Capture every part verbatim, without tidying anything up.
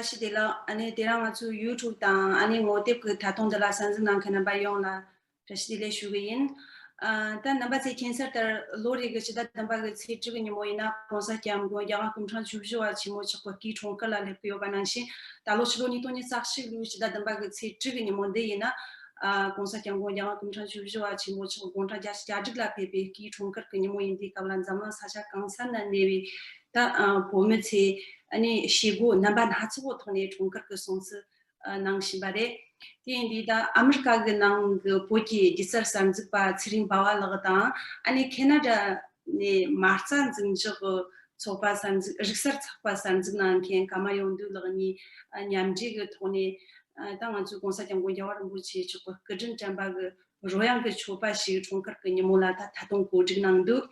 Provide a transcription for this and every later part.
བཀྲ་ཤིས་བདེ་ལེགས། ཨ་ནི་དེ་རིང་ང་ཚོའི་ཡུ་ཊུབ་དང་ཨ་ནི་ངོ་དེབ་ཀྱི་ཐད་གཏོང་འདི་ལ་གསན་གཟིགས་གནང་མཁན་རྣམ་པ་ཡོངས་ལ་བཀྲ་ཤིས་བདེ་ལེགས་ཞུ་གི་ཡིན། ཨ། ད་རྣམ་པ་ཚོས་མཁྱེན་གསལ་ལྟར་ལོ་རེ་གི་ཕྱི་ཟླ་བདུན་པ་གི་ཚེས་དྲུག་གི་ཉིན་མོ་ཡིན་ན་༸གོང་ས་༸སྐྱབས་མགོན་༸རྒྱལ་བ་སྐུ་ཕྲེང་བཅུ་བཞི་པ་ཆེན་མོ་མཆོག་གི་སྐུའི་འཁྲུངས་སྐར་ལ་སླེབས་ཀྱི་ཡོད་པ་ནང་བཞིན། ད་ལོ་ཕྱི་ལོ་ཉིས་སྟོང་ཉི་ཤུ་རྩ་གཅིག་ལོའི་ཕྱི་ཟླ་བདུན་པ་གི་ཚེས་དྲུག་གི་ཉིན་མོ་འདི་ཡིན་ན། ཨ། ༸གོང་ས་༸སྐྱབས་མགོན་༸རྒྱལ་བ་སྐུ་ཕྲེང་བཅུ་བཞི་པ་ཆེན་མོ་མཆོག་དགུང་གྲངས་བརྒྱད་ཅུ་གྱ་དྲུག་ལ་ཕེབས་པའི་སྐུའི་འཁྲུངས་སྐར་གྱི་ཉིན་མོ་ཡིན་དུས་སྐབས་ལ། འཛམ་གླིང་ས་ཆ་གང་ས་ན་གནས་པའི་ད་ཨ་བོད་མི་ཚོས་ཨ་ནི་བྱེད་སྒོ་རྣམ་པ་སྣ་ཚོགས་ཀྱི་ཐོག་ནས་འཁྲུངས་སྐར་གྱི་སྲུང་བརྩི་ཨ་གནང་བཞིན་པ་རེད། དེ་ཡིན་དུས་ད་ཨ་མི་རི་ཀ་གི་ནང་གི་བོད་ཀྱི་སྒྱུ་རྩལ་གསར་འཛུགས་པ་ཚེ་རིང་འབའ་བ་ལགས་དང་། ཨ་ནི་ཁེ་ན་ཌ་ནས་མ་རྩ་འཛིན་ཕྱོགས་ཀྱི་ཚོགས་པ་གསར་འཛུགས། རིག་གསར་ཚོགས་པ་གསར་འཛུགས་གནང་མཁན་ཀརྨ་ཡོངས་འདུས་ལགས་གཉིས་མཉམ་འབྲེལ་གྱི་ཐོག་ནས་ད་ང་ཚོའི་༸གོང་ས་༸སྐྱབས་མགོན་རྒྱལ་བ་རིན་པོ་ཆེ་མཆོག་གི་སྐུ་དྲིན་དྲན་པ་གི་རོལ་དབྱངས་ཀྱི་མཆོད་པ་ཞིག་འཁྲུངས་སྐར་གྱི་ཉིན་མོ་ལ་ད་ཐད་གཏོང་གོ་སྒྲིག་གནང་འདུག་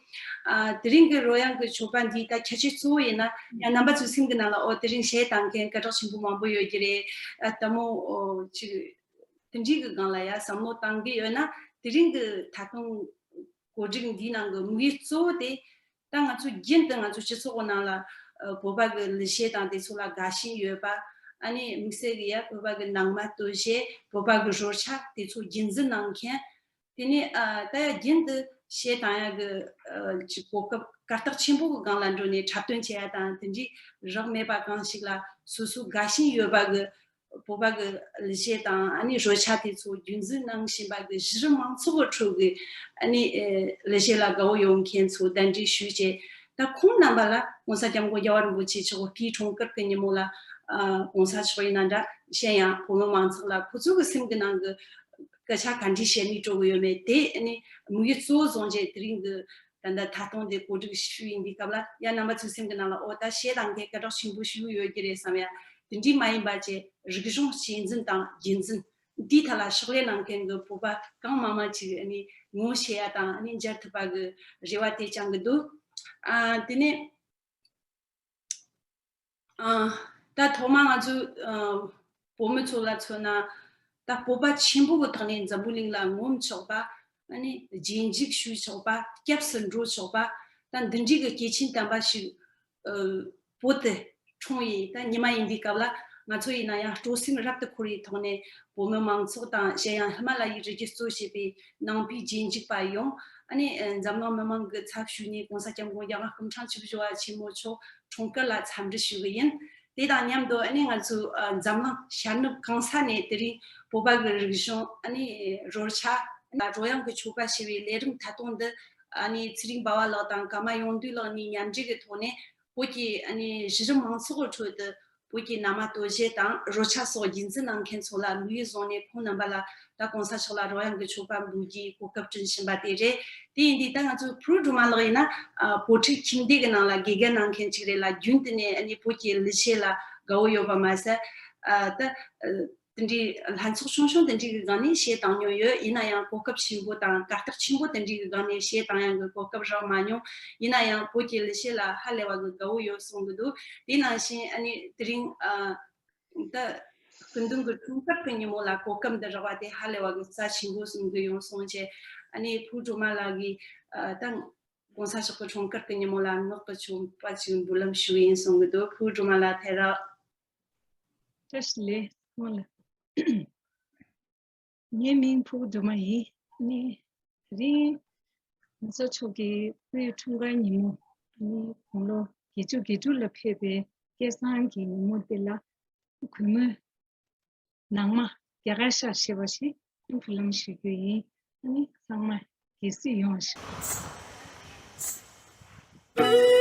ཨ། དེ་རིང་གི་རོལ་དབྱངས་ཀྱི་མཆོད་པ་འདིའི་ད་ཁྱད་ཆོས་གཙོ་བོ་ཡིན་ན། ཡང་རྣམ་པ་ཚོའི་སེམས་ཀྱི་ནང་ལ་ཨོ་དེ་རིང་གཞས་བཏང་མཁན་སྐད་གྲགས་ཆེན་པོ་མང་པོ་ཡོད་ཀྱི་རེད། ཨ། ལྟད་མོ་ཨོ་ཅིག་དེ་འདྲའི་གི་སྒང་ལ་ཡ་བསམ་བློ་བཏང་གི་ཡོད་ན། དེ་རིང་གི་ཐད་གཏོང་གོ་སྒྲིག་འདིའི་ནང་གི་དམིགས་ཡུལ་གཙོ་བོ་དེ། ད་ང་ཚོ་རྒྱུན་དུ་ང་ཚོ་སྤྱི་ཚོགས་ཀྱི་ནང་ལ་ཨ་བོད་པ་གི་གླུ་གཞས་དང་དེ་ཚོ་ལ་དགའ་ཞེན་ཡོད་པ། ཨ་ནི་དམིགས་བསལ་གྱི་ཡ་བོད་པ་གི་ནང་མ་སྟོད་གཞས། བོད་པ་གི་རོལ་ཆ་དེ་ཚོ་རྒྱུན་འཛིན་གནང་མཁན། དེ་ནས་ཨ་ད་ཡ་རྒྱུན་དུ་གཞས་བཏང་ཡ་གི་ཨ་ཅིག་གོ་སྐབས་གར་སྟེགས་ཆེན་པོ་གི་སྒང་ལ་འགྲོ་ནས་འཁྲབ་སྟོན་བྱེད་ཡ་དང་། དེ་འདྲའི་རག་མེད་པ་གང་ཞིག་ལ་སོ་སོ་དགའ་ཞེན་ཡོད་པ་གི་བོད་པ་གི་གླུ་གཞས་དང་ཨ་ནི་རོལ་ཆ་དེ་ཚོ་རྒྱུན་འཛིན་གནང་བཞིན་པ་གི་གཞི་རིམ་མང་ཚོགས་ཀྱི་ཁྲོད་ཀྱི་ཨ་ནི་ཨེ་གླུ་གཞས་ལ་དགའ་བོ་ཡོད་མཁན་ཚོ་གདན་འདྲེན་ཞུས་བྱས། ད་ཁོང་རྣམ་པ་ལ་༸གོང་ས་༸སྐྱབས་མགོན་རྒྱལ་བ་རིན་པོ་ཆེ་མཆོག་སྐུའི་འཁྲུངས་སྐར་གྱི་ཉིན་མོ་ལ་ཨ་༸གོང་ས་མཆོག་ཡིན་ན་འདྲ། གཞན་ཡང་བོད་མི་མང་ཚོགས་ལ་ཁོ་ཚོ་གི་སེམས་ཀྱི་ནང་གི་སྐད་ཆ་ག་འདྲ་བཤད་ནས་སྤྲོ་གི་ཡོད་མེད་དེ་ཨ་ནི་དམིགས་ཡུལ་གཙོ་བོ་བཟུང་བྱས་དེ་རིང་གི་ད་ལྟ་ཐད་གཏོང་དེ་གོ་སྒྲིག་ཞུས་ཡིན་དུས་སྐབས་ལ། ཡང་རྣམ་པ་ཚོའི་སེམས་ཀྱི་ནང་ལ་ཨོ་ད་གཞས་བཏང་མཁན་སྐད་གྲགས་ཆེན་པོ་ཞིག་ཡོད་ཀྱི་རེད་བསམ་ཡ་དེ་འདྲའི་མ་ཡིན་པ་བྱས། རིག་གཞུང་གཅེས་འཛིན་དང་རྒྱུན་འཛིན་འདིའི་ཐད་ལ་ཕྱག་ལས་གནང་མཁན་གྱི་བོད་པ་གང་མང་མང་ཅིག་ཨ་ནི་ངོ་ཤེས་ཡ་དང་ཨ་ནི་མཇལ་ཐུབ་པ་གི་རེ་བ་དེ་བཅང་གི་འདུག་ཨ། དེ་ནས་ཨ་ད་ཐོག་མ་ང་ཚོའི་ཨ་བོད་མི་ཚོ་ལ་མཚོན་ན། ད་སྤོབས་པ་ཆེན་པོ་གི་ཐོག་ནས་འཛམ་བུ་གླིང་ལ་ངོམ་ཆོག་པ། ཨ་ནི་རྗེས་འཇུག་ཞུ་ཆོག་པ། སྐྱབས་སུ་འགྲོ་ཆོག་པ། ད་འདི་འདྲའི་གི་སྐྱེས་ཆེན་དམ་པ་ཞིག་ཨ་བོད་དུ་འཁྲུངས་ཡི་ད་ཉི་མ་ཡིན་དུས་སྐབས་ལ། ང་ཚོ་ཡིན་ན་ཡང་སྤྲོ་སེམས་རབ་ཏུ་འཁོལ་བའི་ཐོག་ནས་བོད་མི་མང་ཚོགས་དང་། གཞན་ཡང་ཧི་མ་ལ་ཡའི་རི་རྒྱུད་གཙོ་བྱས་པའི་ནང་པའི་རྗེས་འཇུག་པ་ཡོངས། ཨ་ནི་ཨ་འཛམ་གླིང་མི་མང་གི་ཚབ་ཞུས་ནས་༸གོང་ས་༸སྐྱབས་མགོན་རྒྱལ་བ་སྐུ་ཕྲེང་བཅུ་བཞི་པ་ཆེན་མོ་མཆོག་འཁྲུངས་སྐར་ལ་འཚམས་འདྲི་ཞུ་གི་ཡིན། དེ་དང་མཉམ་དུ་ཨ་ནི་ང་ཚོའི་ཨ་འཛམ་གླིང་ཤར་ནུབ་གང་ས་ནས་དེ་རིང་བོད་པ་གི་རིག་གཞུང་། ཨ་ནི་རོལ་ཆ། རོལ་དབྱངས་ཀྱི་མཆོད་པ་ཞེས་པའི་ལས་རིམ་ཐད་གཏོང་འདི་ཨ་ནི་ཚེ་རིང་འབའ་བ་ལགས་དང་ཀརྨ་ཡོངས་འདུས་ལགས་གཉིས་མཉམ་འབྲེལ་གྱི་ཐོག་ནས། བོད་ཀྱི་ཨ་ནི་གཞི་རིམ་མང་ཚོགས་ཀྱི་ཁྲོད་དུ་བོད་ཀྱི་ནང་མ་སྟོད་གཞས་དང་རོལ་ཆ་སོགས་རྒྱུན་འཛིན་གནང་མཁན་ཚོ་ལ་དམིགས་ཡུལ་བཟུང་ནས། ཁོང་རྣམ་པ་ལ་ད་༸གོང་ས་མཆོག་ལ་རོལ་དབྱངས་ཀྱི་མཆོད་པ་འབུལ་རྒྱུའི་གོ་སྐབས་བསྐྲུན་བཞིན་པ་དེ་རེད། དེ་ཡིན་དུས་ད་ང་ཚོའི་ཕུར་བུ་སྒྲོལ་མ་ལགས་ཡིན་ན་ཨ་བོད་ཕྲུག་ཁྱིམ་སྡེ་གི་ནང་ལ་དགེ་རྒན་གནང་མཁན་ཅིག་རེད་ལ། རྒྱུན་དུ་ནས་ཨ་ནི་བོད་ཀྱི་གླུ་གཞས་ལ་དགའ་བོ་ཡོད་པ་མ་ཟད། ཨ་ད་ཨ་དེ་འདྲའི་ལྷན་ཚོགས་ཆུང་ཆུང་དེ་འདྲའི་གི་སྒང་ནས་གཞས་བཏང་མྱོང་ཡོད། ཡིན་ན་ཡང་གོ་སྐབས་ཆེན་པོ་དང་གར་སྟེགས་ཆེན་པོ་དེ་འདྲའི་གི་སྒང་ནས་གཞས་བཏང་ཡག་གི་གོ་སྐབས་རག་མ་མྱོང་། ཡིན་ན་ཡང་བོད་ཀྱི་གླུ་གཞས་ལ་ཧ་ལས་པ་གི་དགའ་བོ་ཡོད་གསུང་གི་འདུག་དེ་ནང་བཞིན་ཨ་ནི་དེ་རིང་ཨ་ད་སྐུ་མདུན་གྱི་འཁྲུངས་སྐར་གྱི་ཉིན་མོ་ལ་གོ་སྐབས་འདི་རག་པ་དེ་ཧ་ལས་པ་གི་རྩ་ཆེན་པོ་གསུང་གི་ཡོད་གསུངས་བྱས། ཨ་ནི་ཕུར་བུ་སྒྲོལ་མ་ལགས་ཀྱིས་ཨ་ད་༸གོང་ས་མཆོག་གི་འཁྲུངས་སྐར་གྱི་ཉིན་མོ་ལ་ངག་གི་མཆོད་པ་ཅིག་འབུལ་ལམ་ཞུ་གི་ཡིན་གསུང་གི་འདུག་ཕུར་བུ་སྒྲོལ་མ་ལགས་ཐད་རག་བཀྲ་ཤིས་བདེ་ལེགས་སྔོན་ལ། ངའི་མིང་ཕུར་བུ་སྒྲོལ་མ་ཡིན། ནི་དེ་རིང་ང་ཚོ་མཆོག་གི་སྐུའི་འཁྲུངས་སྐར་ཉིན་མོ། ནི་དགུང་ལོ་བརྒྱད་ཅུ་གྱ་དྲུག་ལ་ཕེབས་པའི་སྐལ་བཟང་གི་ཉིན་མོ་དེ་ལ། གུས་མོས་ནང་མ་རྒྱ་གར་ཤར་ཞེས་པ་ཞིག་འབུལ་ལམ་ཞུ་རྒྱུ་ཡིན། ཨ་ནི་ཚང་མ་དགྱེས་བསུ་ཡོང་བ་ཞུ།